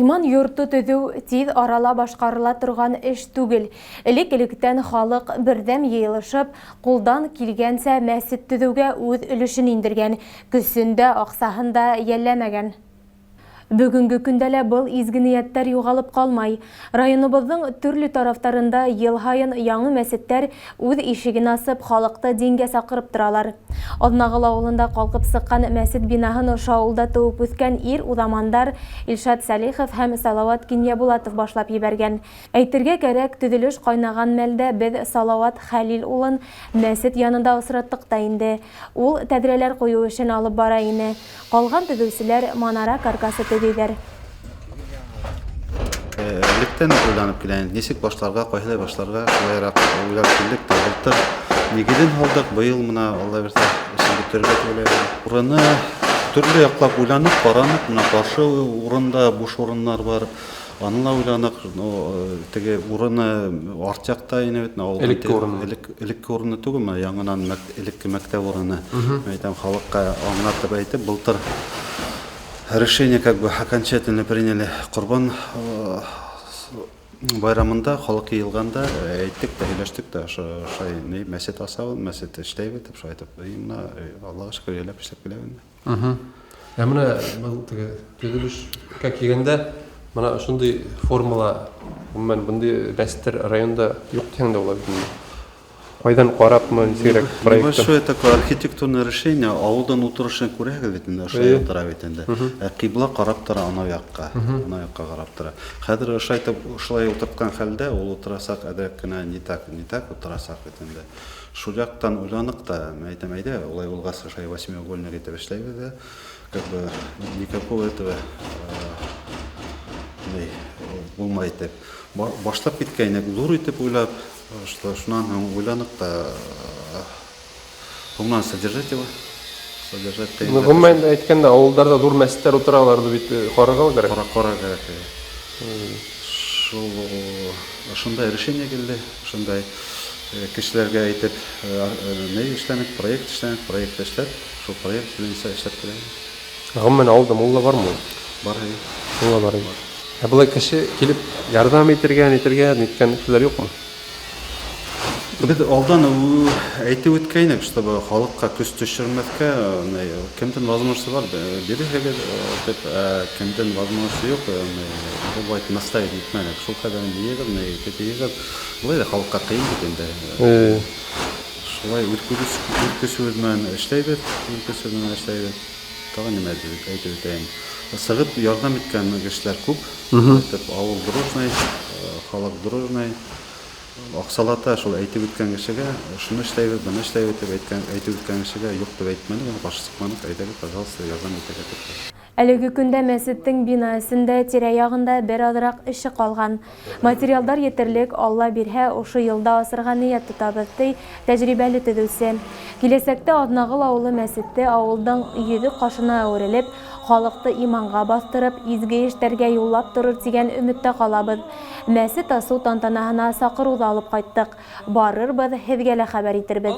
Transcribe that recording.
Иман йорто төҙөү тиҙ арала башҡарыла торған эш түгел. Элек-электән халыҡ берҙәм йыйылышып, ҡулдан килгәнсә мәсет төҙөүгә үҙ өлөшөн индергән, көсөн дә, аҡсаһын да йәлләмәгән. Бөгөнгө көндә лә был изге ниәттәр юғалып ҡалмай. Районыбыҙҙың төрлө тарафтарында ел һайын яңы мәсеттәр үҙ ишеген асып, халыҡты дингә саҡырып торалар. Аҙнағол ауылында ҡалҡып сыҡҡан мәсет бинаһын ошо ауылда тыуып үҫкән ир уҙамандар Илшат Сәлихов һәм Салауат Кинйәбулатов башлап ебәргән. Әйтергә кәрәк, төҙөлөш ҡайнаған мәлдә беҙ Салауат Хәлил улын мәсет янында осраттыҡ та инде. Ул тәҙрәләр ҡуйыу эшен алып бара ине. Ҡалған төҙөүселәр манара каркасы төҙөйҙәр. Электән үк уйланып килә инде, ничек башларга, кайһылай башларга, шулайрак уйлап килдек тә, былтыр нигеҙен һалдык, быел менә Алла бирсә, эшен бетерергә дип уйлайбыз. Урыны төрлө яклап уйланып, каранып, менә каршы урында буш урыннар бар, аны ла уйланык, но теге урыны арт якта ине бит, Элекке урыны. Элекке урыны түгел, менә яңынан элекке мәктәп урыны. Мин әйтәм, халыкка аңлатып әйтеп, былтыр решение как бы окончательно приняли. Корбан байрамында халык йыйылганда әйттек тә, һөйләштек тә, шулай ни мәсет асабыз, мәсет эшләйбез дип шулай итеп. И менә Аллага шөкер, җайлап эшләп киләбез инде. Ә менә был теге төзелешкә килгәндә, менә шундый формула, гомумән, мондый мәсеттәр районда юк дисәң дә була бит инде. Кайдан карапмы, ничегрәк проекты? Небольшое такое архитектурное решение, авылдан утырышын күрәгез бит инде, ошолай утыра бит инде. Ә кыйбла карап тора анау якка, анау якка карап тора. Хәзер ошолай итеп, ошолай утырткан хәлдә ул утырасак әзрәк кенә не так, не так утырасак бит инде. Шул яктан уйланык та, мин әйтәм, әйдә, улай булгач, ошолай восьмиугольник итеп эшләйбез дә, как бы никакого этого ни булмай итеп. Башлап киткәйнек, зур итеп уйлап, что шуннан һуң уйланык та, һуңнан содержать его, содержать та. Ну, гомумән әйткәндә, авылларда зур мәчетләр утыра, аларны бит карарга кирәк. Карарга кирәк. Шул шундай решение килде, шундай кешеләргә әйтеп, ни эшләнек, проект эшләнек, проект эшләп, шул проект буенча эшләп киләбез. Гомумән авылда мулла бармы ул? Бар, әйе. Мулла бар. Ә болай кеше килеп ярдәм итергә, нитергә, ниткән кешеләр юкмы? Без алдан әйтеп үткәйнек, чтобы халыкка көч төшермәскә, кемдән возможности бар, бирегез дип, ә кемдән возможности юк, болай настаивать итмәдек. Шул кадәр җыегыз, итеп җыегыз. Болай да халыкка кыен бит инде. Шулай үз көчебез белән эшләйбез, үз көчебез белән эшләйбез. Тагын нимә әйтеп үтәйем. Сыгып ярдәм иткән кешеләр күп. Итеп авыл дружный, халык дружный. Акчалата шул әйтеп үткән кешегә, шуны эшләйбез, моны эшләйбез дип әйткән, әйтеп үткән кешегә юк дип әйтмәдек, каршы чыкмадык, әйдәгез, пожалуйста, ярдәм итәргә дип. Әлеге көндә мәсеттең бина өстендә, тирә-ягында бер азрак эше калган. Материалдар етерлек, Алла бирһә, ошо елда асырга ният тотабыз, ди тәҗрибәле төзүче. Киләсәктә Азнагыл авылы мәсете авылдың йөзек кашына әверелеп, халыкты иманга бастырып, изге эшләргә юллап торыр дигән өметтә калабыз. Мәсет асу тантанаһына сакыру да алып кайттык. Барырбыз, һеҙгә лә хәбәр итербеҙ.